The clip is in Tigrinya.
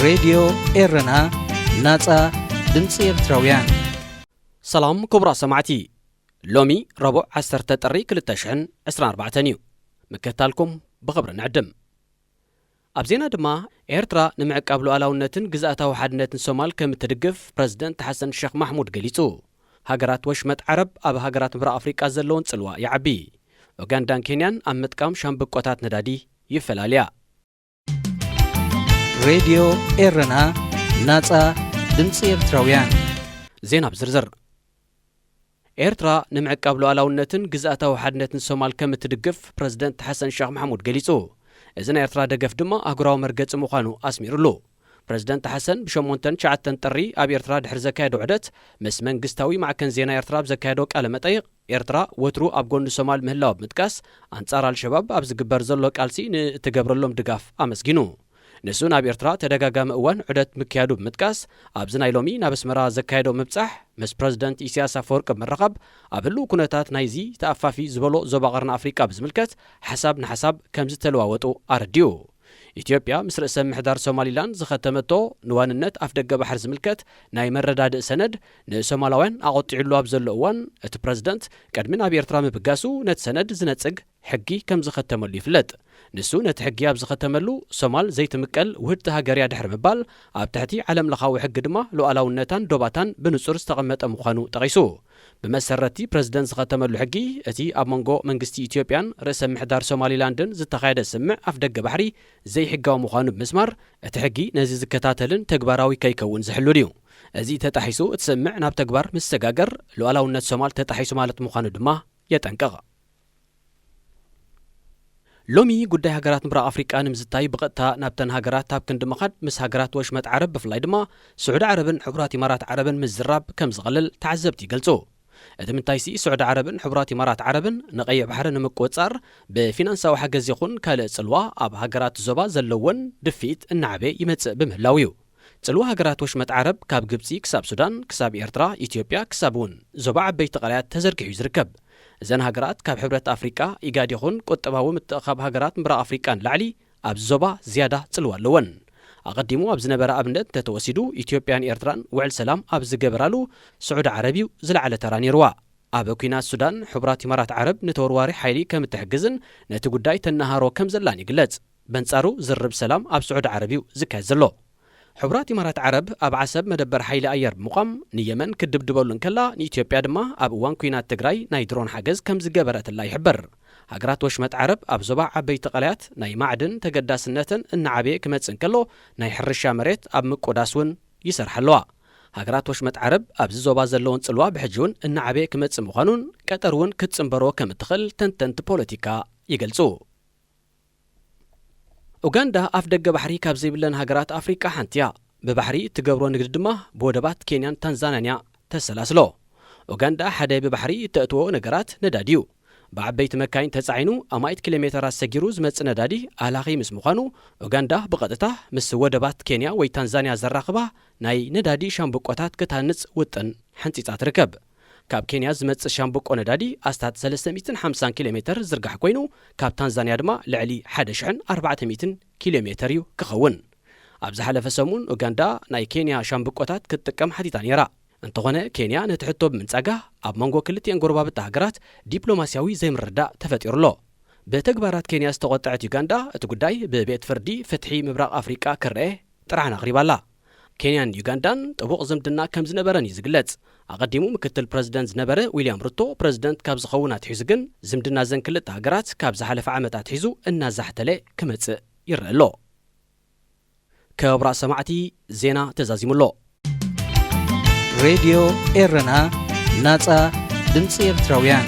ሬድዮ ኤረና፣ ናጻ ድምጺ ኤርትራውያን። ሰላም ክቡራት ሰማዕቲ፣ ሎሚ ረቡዕ ዓሰርተ ጥሪ ክልተ ሽሕን ዕስራን ኣርባዕተን እዩ። ምክትታልኩም ብኽብሪ ንዕድም። ኣብ ዜና ድማ፣ ኤርትራ ንምዕቃብ ሉዓላውነትን ግዝኣታዊ ሓድነትን ሶማል ከም እትድግፍ ፕረዚደንት ሓሰን ሸኽ ማሕሙድ ገሊጹ። ሃገራት ወሽመጥ ዓረብ ኣብ ሃገራት ምብራቕ ኣፍሪቃ ዘለውን ጽልዋ ይዓቢ። ኡጋንዳን ኬንያን ኣብ ምጥቃም ሻምብቆታት ነዳዲ ይፈላልያ። ሬድዮ ኤረና፣ ናጻ ድምጺ ኤርትራውያን። ዜና ብዝርዝር። ኤርትራ ንምዕቃብ ሉዓላውነትን ግዝኣታዊ ሓድነትን ሶማል ከም እትድግፍ ፕረዚደንት ሓሰን ሸኽ ማሕሙድ ገሊጹ። እዚ ናይ ኤርትራ ደገፍ ድማ ኣህጉራዊ መርገጺ ምዃኑ ኣስሚሩሉ። ፕረዚደንት ሓሰን ብሸሞንተን ትሽዓተን ጥሪ ኣብ ኤርትራ ድሕሪ ዘካየዶ ዑደት፣ ምስ መንግስታዊ ማዕከን ዜና ኤርትራ ኣብ ዘካየዶ ቃለ መጠይቕ፣ ኤርትራ ወትሩ ኣብ ጎኒ ሶማል ምህላዋ ብምጥቃስ፣ ኣንጻር ኣልሸባብ ኣብ ዝግበር ዘሎ ቃልሲ ንእትገብረሎም ድጋፍ ኣመስጊኑ። ንሱ ናብ ኤርትራ ተደጋጋሚ እዋን ዑደት ምክያዱ ብምጥቃስ፣ ኣብዚ ናይ ሎሚ ናብ ኣስመራ ዘካየዶ ምብጻሕ፣ ምስ ፕረዚደንት ኢሳያስ ኣፈወርቂ ብምርኻብ፣ ኣብ ህሉው ኩነታት ናይዚ ተኣፋፊ ዝበሎ ዞባ ቀርኒ ኣፍሪቃ ብዝምልከት ሓሳብ ንሓሳብ ከም ዝተለዋወጡ ኣረዲኡ። ኢትዮጵያ ምስ ርእሰ ምሕዳር ሶማሊላንድ ዝኸተመቶ ንዋንነት ኣፍደገ ባሕሪ ዝምልከት ናይ መረዳድእ ሰነድ ንሶማላውያን ኣቖጢዕሉ ኣብ ዘሎ እዋን፣ እቲ ፕረዚደንት ቅድሚ ናብ ኤርትራ ምብጋሱ ነቲ ሰነድ ዝነጽግ ሕጊ ከም ዝኸተመሉ ይፍለጥ። ንሱ ነቲ ሕጊ ኣብ ዝኸተመሉ፣ ሶማል ዘይትምቀል ውህድቲ ሃገር እያ ድሕሪ ምባል፣ ኣብ ትሕቲ ዓለምለኻዊ ሕጊ ድማ ሉዓላውነታን ዶባታን ብንጹር ዝተቐመጠ ምዃኑ ጠቒሱ። ብመሰረት'ቲ ፕረዚደንት ዝኸተመሉ ሕጊ፣ እቲ ኣብ መንጎ መንግስቲ ኢትዮጵያን ርእሰ ምሕዳር ሶማሊላንድን ዝተኻየደ ስምምዕ ኣፍደገ ባሕሪ ዘይሕጋዊ ምዃኑ ብምስማር፣ እቲ ሕጊ ነዚ ዝከታተልን ተግባራዊ ከይከውን ዝሕሉን እዩ። እዚ ተጣሒሱ እቲ ስምምዕ ናብ ተግባር ምስ ሰጋገር፣ ሉዓላውነት ሶማል ተጣሒሱ ማለት ምዃኑ ድማ የጠንቅቕ። ሎሚ ጉዳይ ሃገራት ምብራቕ ኣፍሪቃ ንምዝታይ ብቐጥታ ናብተን ሃገራት ኣብ ክንዲ ምኻድ፣ ምስ ሃገራት ወሽመጥ ዓረብ፣ ብፍላይ ድማ ስዑዲ ዓረብን ሕቡራት ኢማራት ዓረብን ምዝራብ ከም ዝቐልል ተዓዘብቲ ይገልጹ። እቲ ምንታይሲ፣ ስዑዲ ዓረብን ሕቡራት ኢማራት ዓረብን ንቀይሕ ባሕሪ ንምቁጽጻር ብፊናንሳዊ ሓገዝ ይኹን ካልእ ጽልዋ ኣብ ሃገራት ዞባ ዘለወን ድፍኢት እናዓበየ ይመጽእ ብምህላው እዩ። ጽልዋ ሃገራት ወሽመጥ ዓረብ ካብ ግብጺ ክሳብ ሱዳን፣ ክሳብ ኤርትራ፣ ኢትዮጵያ፣ ክሳብ እውን ዞባ ዓበይቲ ቀላያት ተዘርጊሑ እዩ ዝርከብ። እዘን ሃገራት ካብ ሕብረት ኣፍሪቃ፣ ኢጋድ ይኹን ቁጠባዊ ምትእኻብ ሃገራት ምብራቕ ኣፍሪቃ ንላዕሊ ኣብዚ ዞባ ዝያዳ ጽልዋ ኣለወን። ኣቐዲሙ ኣብ ዝነበረ ኣብነት እንተተወሲዱ፣ ኢትዮጵያን ኤርትራን ውዕል ሰላም ኣብ ዝገበራሉ፣ ስዑዲ ዓረብ እዩ ዝለዓለ ተራ ነይርዋ። ኣብ ኲናት ሱዳን፣ ሕቡራት ኢማራት ዓረብ ንተወርዋሪ ሓይሊ ከም እትሕግዝን ነቲ ጉዳይ ተነሃሮ ከም ዘላን ይግለጽ። በንጻሩ፣ ዝርብ ሰላም ኣብ ስዑዲ ዓረብ እዩ ዝካየድ ዘሎ። ሕቡራት ኢማራት ዓረብ ኣብ ዓሰብ መደበር ሓይሊ ኣየር ብምቋም፣ ንየመን ክትድብድበሉ እንከላ፣ ንኢትዮጵያ ድማ ኣብ እዋን ኲናት ትግራይ ናይ ድሮን ሓገዝ ከም ዝገበረትላ ይሕበር። ሃገራት ወሽመጥ ዓረብ ኣብ ዞባ ዓበይቲ ቀላያት ናይ ማዕድን ተገዳስነተን እናዓበየ ክመጽእ እንከሎ፣ ናይ ሕርሻ መሬት ኣብ ምቁዳስ እውን ይሰርሓ ኣለዋ። ሃገራት ወሽመጥ ዓረብ ኣብዚ ዞባ ዘለወን ጽልዋ ብሕጂ እውን እናዓበየ ክመጽእ ምዃኑን፣ ቀጠር እውን ክትጽንበሮ ከም እትኽእል ተንተንቲ ፖለቲካ ይገልጹ። ኡጋንዳ ኣፍ ደገ ባሕሪ ካብ ዘይብለን ሃገራት ኣፍሪቃ ሓንቲ እያ። ብባሕሪ እትገብሮ ንግዲ ድማ ብወደባት ኬንያን ታንዛንያን እያ ተሰላስሎ። ኡጋንዳ ሓደ ብባሕሪ እተእትዎ ነገራት ነዳዲ እዩ። ብዓበይቲ መካይን ተጻዒኑ ኣማኢት ኪሎ ሜተራት ሰጊሩ ዝመጽእ ነዳዲ ኣላኺ ምስ ምዃኑ፣ ኡጋንዳ ብቐጥታ ምስ ወደባት ኬንያ ወይ ታንዛንያ ዘራኽባ ናይ ነዳዲ ሻምብቆታት ክትሃንጽ ውጥን ሓንጺጻ ትርከብ። ካብ ኬንያ ዝመጽእ ሻምብቆ ነዳዲ ኣስታት ሰለስተ ሚእትን ሓምሳን ኪሎ ሜተር ዝርጋሕ ኮይኑ፣ ካብ ታንዛንያ ድማ ልዕሊ ሓደ ሽሕን ኣርባዕተ ሚእትን ኪሎ ሜተር እዩ ክኸውን። ኣብ ዝሓለፈ ሰሙን ኡጋንዳ ናይ ኬንያ ሻምብቆታት ክትጥቀም ሓቲታ ነይራ። እንተኾነ፣ ኬንያ ነቲ ሕቶ ብምንጻጋ፣ ኣብ መንጎ ክልቲኤን ጎረባብቲ ሃገራት ዲፕሎማስያዊ ዘይምርድዳእ ተፈጢሩ ኣሎ። ብተግባራት ኬንያ ዝተቖጠዐት ዩጋንዳ፣ እቲ ጉዳይ ብቤት ፍርዲ ፍትሒ ምብራቕ ኣፍሪቃ ክረኤ ጥርዓን ኣቕሪባ ኣላ። ኬንያን ዩጋንዳን ጥቡቕ ዝምድና ከም ዝነበረን እዩ ዝግለጽ። ኣቐዲሙ ምክትል ፕረዚደንት ዝነበረ ዊልያም ሩቶ ፕረዚደንት ካብ ዝኸውን ኣትሒዙ ግን፣ ዝምድና እዘን ክልተ ሃገራት ካብ ዝሓለፈ ዓመት ኣትሒዙ እናዛሕተለ ክመጽእ ይረአ ኣሎ። ክቡራት ሰማዕቲ፣ ዜና ተዛዚሙ ኣሎ። ሬድዮ ኤረና፣ ናጻ ድምጺ ኤርትራውያን።